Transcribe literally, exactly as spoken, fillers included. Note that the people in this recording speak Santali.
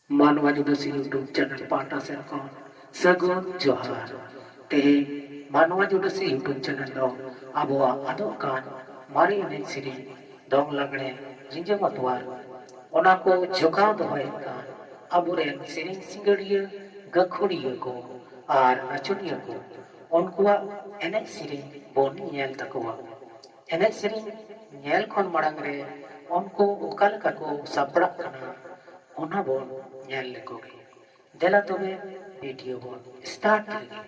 ᱢᱟᱱᱣᱟ ᱡᱩᱰᱟᱹᱥᱤ YouTube ᱪᱮᱱᱮᱞ ᱯᱟᱦᱴᱟ ᱥᱮᱫ ᱠᱷᱚᱱ ᱥᱟᱹᱜᱩᱱ ᱡᱚᱦᱟᱨ᱾ ᱛᱮᱦᱮᱧ ᱢᱟᱱᱣᱟ ᱡᱩᱰᱟᱹᱥᱤ YouTube ᱪᱮᱱᱮᱞ ᱫᱚ ᱟᱵᱚᱣᱟᱜ ᱟᱫᱚᱜ ᱠᱟᱱ ᱢᱟᱨᱮ ᱮᱱᱮᱡ ᱥᱮᱨᱮᱧ, ᱫᱚᱝ ᱞᱟᱜᱽᱲᱮ, ᱨᱤᱸᱡᱟᱹ ᱢᱟᱛᱣᱟᱨ, ᱚᱱᱟ ᱠᱚ ᱡᱚᱜᱟᱣ ᱫᱚᱦᱚᱭᱮᱫ ᱠᱟᱱ ᱟᱵᱚᱨᱮᱱ ᱥᱮᱨᱮᱧ ᱥᱤᱸᱜᱟᱹᱲᱤᱭᱟᱹ, ᱜᱟᱹᱠᱷᱩᱲᱤᱭᱟᱹ ᱠᱚ ᱟᱨ ᱱᱟᱪᱚᱱᱤᱭᱟᱹ ᱠᱚ, ᱩᱱᱠᱩᱣᱟᱜ ᱮᱱᱮᱡ ᱥᱮᱨᱮᱧ ᱵᱚᱱ ᱧᱮᱞ ᱛᱟᱠᱚᱣᱟ᱾ ᱮᱱᱮᱡ ᱥᱮᱨᱮᱧ ᱧᱮᱞ ᱠᱷᱚᱱ ᱢᱟᱲᱟᱝ ᱨᱮ ᱩᱱᱠᱩ ᱚᱠᱟ ᱞᱮᱠᱟ ᱠᱚ ᱥᱟᱯᱲᱟᱜ ᱠᱟᱱᱟ, ᱚᱱᱟ ᱵᱚᱱ ᱧᱮᱞ ᱞᱮᱠᱚ ᱜᱮ᱾ ᱫᱮᱞᱟ ᱛᱚᱵᱮ ᱵᱷᱤᱰᱤᱭᱳ ᱵᱚᱱ ᱥᱴᱟᱨᱴ ᱞᱮᱜᱮ᱾